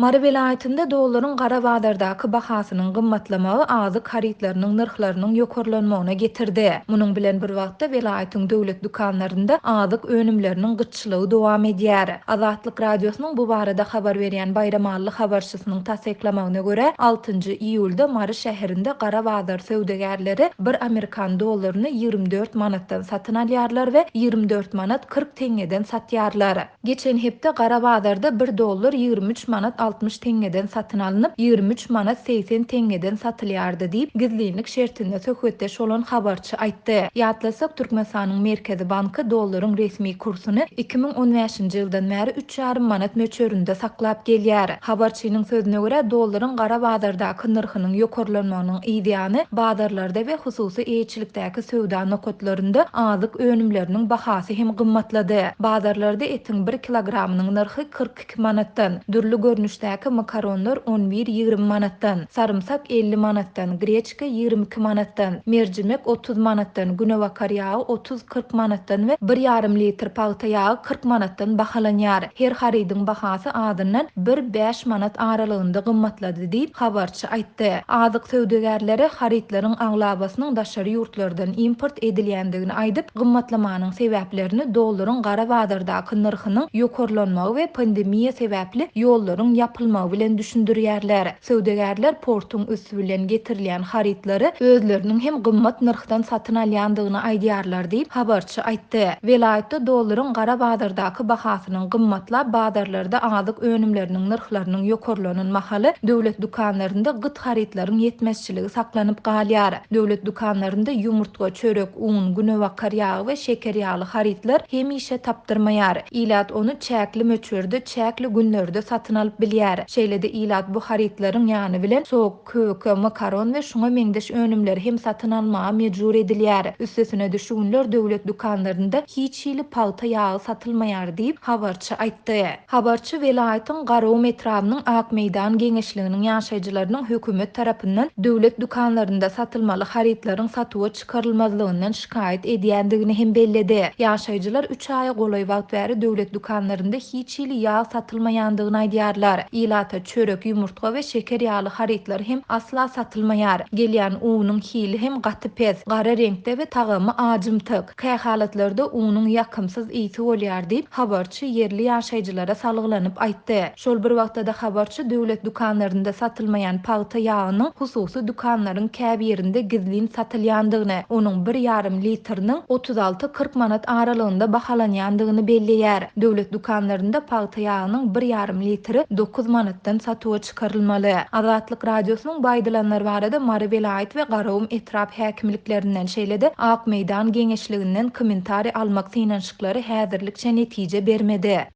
Mary welaýatynda dollaryň gara bazardaky bahasynyň gymmatlamagy azyk harytlarynyň nyrhlarynyň ýokarlanmagyna getirdi. Munuň bilen bir wagtda, welaýatyň döwlet dükanlarynda azyk önümleriniň gytçylygy dowam edýär. Azatlyk Radiosynyň bu barada habar berýän baýramally habarçysynyň tassyklamagyna görä, altynjy iýulda Mary şäherinde gara bazar söwdagärleri bir amerikan dollaryny 24 manatdan satyn alýarlar we 24 manat 40 teňňeden satýarlar. Geçen hepde gara bazarda bir dollar 23 manat 60 teňňeden satyn alnyp, 23 manat 80 teňňeden satylýardy diýip, gizlinlik şertinde söhbetdeş bolan habarçy aýtdy. Ýatlasak, Türkmenistanyň Merkezi banky dollaryň resmi kursuny 2015-nji ýyldan bäri üç ýarym manat möçberinde saklap gelýär. Habarçynyň sözüne görä, dollaryň gara bazardaky nyrhynyň ýokarlanmagynyň yzýany bazarlarda we hususy eýeçilikdäki söwda nokatlarynda azyk önümleriniň bahasy hem gymmatlady. Bazarlarda etiň bir kilogramynyň nyrhy 42 manatdan, dürli görnüşdäki makaronlar on bir-ýigrimi manatdan, sarymsak 50 manatdan, greçka 22 manatdan, merjimek 30 manatdan, günebakar ýagy 30-40 manatdan we bir ýarym litr pagta ýagy 40 manatdan bahalanýar. Her harydyň bahasy azyndan bir-bäş manat aralygynda gymmatlady diýip, habarçy aýtdy. Azyk söwdagärleri harytlaryň aglabasynyň daşary ýurtlardan import edilýändigini aýdyp, gymmatlamanyň sebäplerini dollaryň gara bazardaky nyrhynyň ýokarlanmagy we pandemiýa sebäpli ýollaryň ýapylmagy bilen düşündirýärler. Söwdagärler portuň üsti bilen getirilýän harytlary özleriniň hem gymmat nyrhdan satyn alýandygyny aýdýarlar diýip, habarçy aýtdy. Welaýatda dollaryň gara bazardaky bahasynyň gymmatlap, bazarlarda azyk önümleriniň nyrhlarynyň ýokarlanan mahaly döwlet dükanlarynda gyt harytlaryň ýetmezçiligi saklanyp galýar. Döwlet dükanlarynda ýumurtga, çörek, un, günebakar ýagy we şeker ýaly harytlar hemişe tapdyrmaýar. Ilat ony çäkli möçberde, çäkli günlerde satyn alyp bilýär. Şeýle-de ilat bu harytlaryň ýany bilen sok, köke, makaron we şuňa meňzeş önümleri hem satyn almaga mejbur edilýär. Üstesine-de şu günler döwlet dükanlarynda hiç hili pagta ýagy satylmaýar diýip, habarçy aýtdy. Habarçy welaýatyň Garagum etrabynyň Akmeýdan geňeşliginiň ýaşaýjylarynyň hökümet tarapyndan döwlet dükanlarynda satylmaly harytlaryň satuwa çykarylmazlygyndan şikaýat edýändigini hem belledi. Ýaşaýjylar üç aýa golaý wagt bäri döwlet dükanlarynda hiç hili ýag satylmaýandygyny aýdýarlar. Ilata çörek, ýumurtga we şeker ýaly harytlar hem asla satylmaýar. Gelýän unuň hili hem gaty pes, gara reňkde we tagamy ajymtyk. Kähalatlarda unuň ýakymsyz ysy bolýar diýip, habarçy ýerli ýaşaýjylara salgylanyp aýtdy. Şol bir wagtda-da habarçy döwlet dükanlarynda satylmaýan pagta ýagynyň hususy dükanlaryň käbirinde gizlin satylýandygyny, onuň bir ýarym litriniň 36-40 manat aralygynda bahalanýandygyny belleýär. Döwlet dükanlarynda pagta ýagynyň bir ýarym litri dokuz manatdan satuwa çykarylmaly. Azatlyk Radiosynyň bu aýdylanlar barada Mary welaýat we Garagum etrap häkimliklerinden, şeýle-de Akmeýdan geňeşliginden kommentariý almak synanyşyklary häzirlikçe netije bermedi.